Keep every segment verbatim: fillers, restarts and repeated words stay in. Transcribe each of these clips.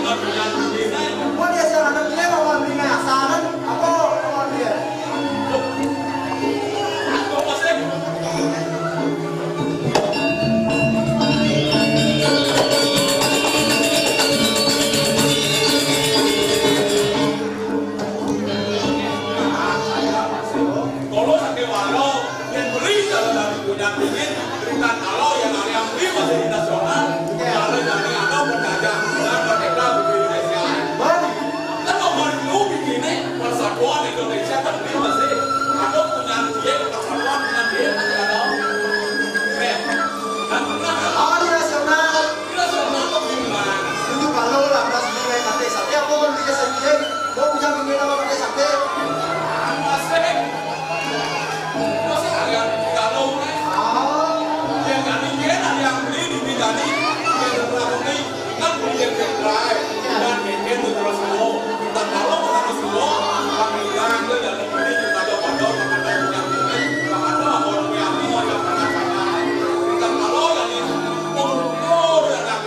Wah, dia siapa? Dia mau beli nggak? Saran apa? Mau dia? Kalau sakit walau, yang beli dalam dari punya dingin, berikan kalau yang hari yang beli masih di nasional, kalau yang hari ada penjajah, dan merdeka di Indonesia. Kan mau mau dulu begini, persatuan Indonesia kan beli masih ada punya dia, persatuan dengan dia masih ada. Eh, kan pernah kan? Oh, di nasional. Di nasional tuh gimana? Itu kalau lah, mas, ini naik kate, sate apa mau beli sendiri? Mau punya pemimpin apa pakai sate? Masih. Masih kalian kalau, eh. Oh. Yang kami kira yang beli di Bidani, yang berlaku ini, kan beli yang lain. Dan bikin terus semua. Kita kalau orang semua, kami bilang, itu yang beli, kita ada pada, kita ada yang beli, kita ada orang yang beli, ada apa-apa. Kita kalau yang ini, mengukur, yang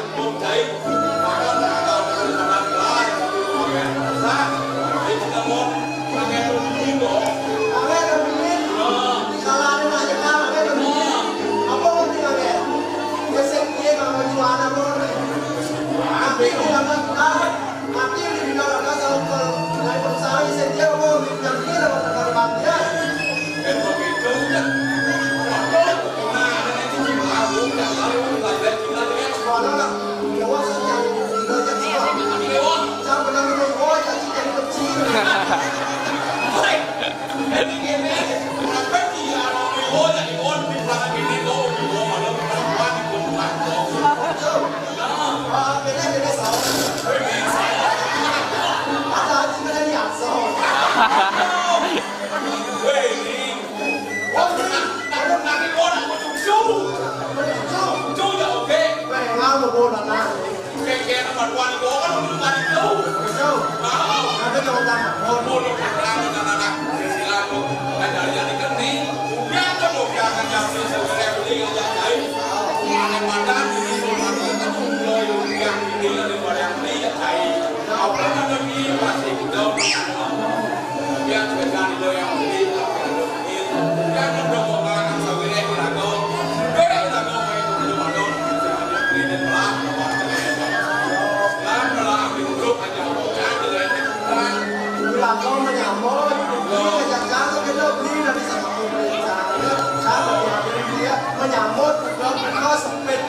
Menyambut bukan buka sempit.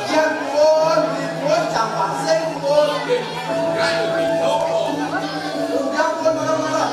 Yang pun, di pun, jam pasir pun. Udah pun marah-marah.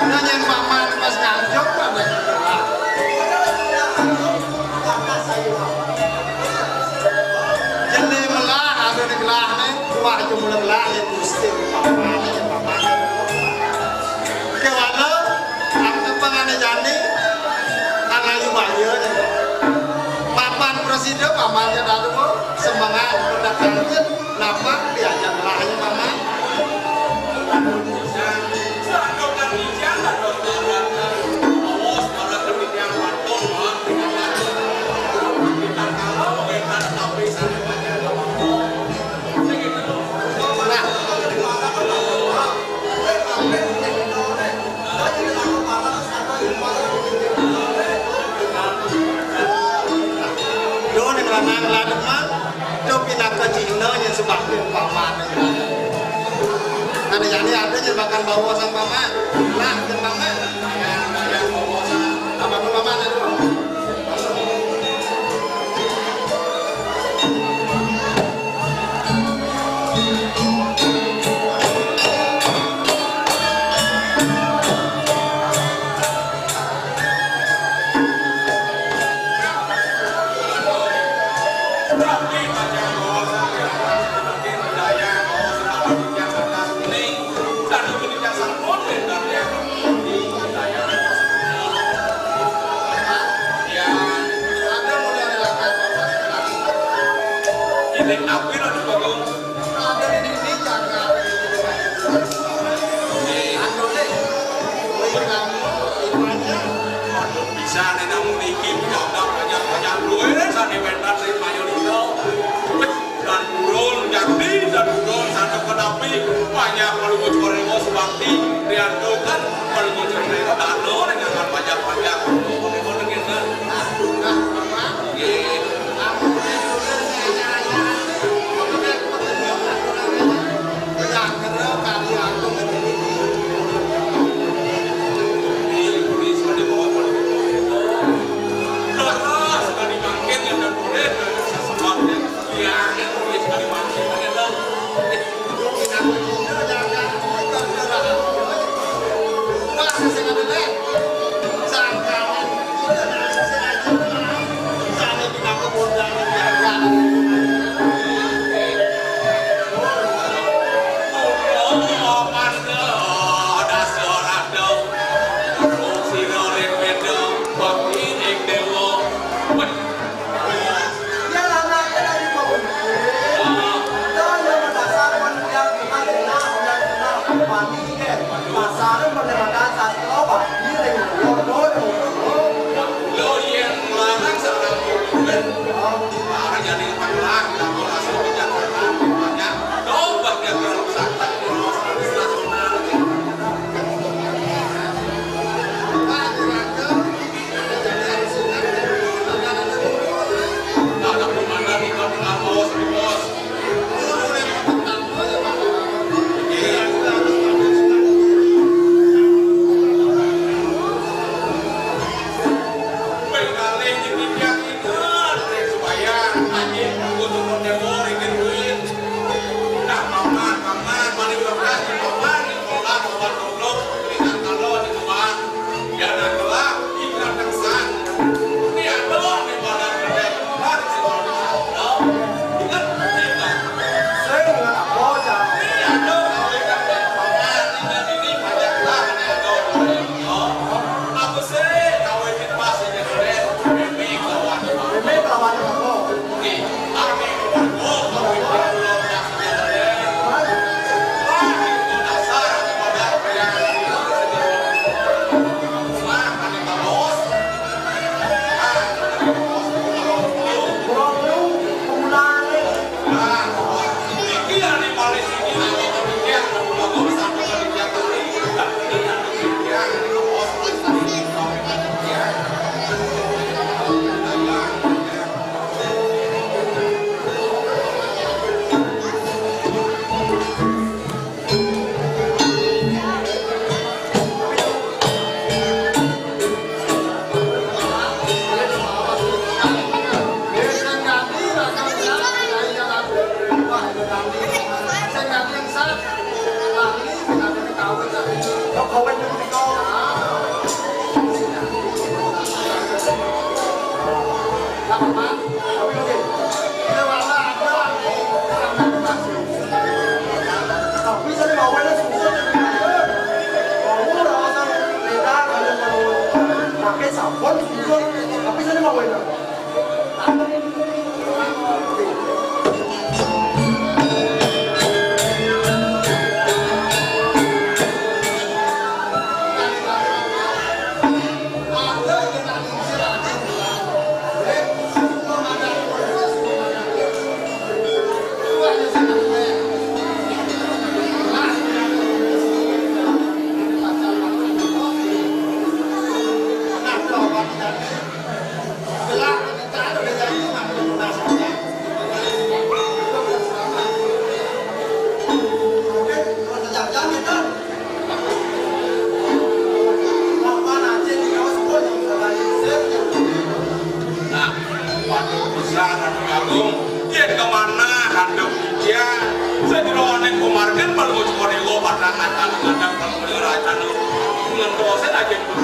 Nah, nyén paman pas nganjuk, paman. Jené melah, ada di gelahné, kuah jumlah gelah, ya, Gusti, paman, ya, paman. Kéwala, apa pangané jani, kan ayu baya, ya. Papan prasida, paman, ya, dalu, semangat, pendak kantin, napak, diajak gelah, ya, paman. Duh, ning lanang lanang mah, duh pinaka Cina nyén subakti paman. Ada yang ini ada nyén bakal bawa sang paman. Lah, nyén paman. Apa tuh paman itu? Sampun, sampun. Tapi saya mau enak. Nah, waduh, besar, Agung. Yén kemana handap hujan? Sedina ning kumargen, bal ngucuk ora ilo, padang ngandang-ngandang, bal ngucuk ora anu. Ngentosin aja.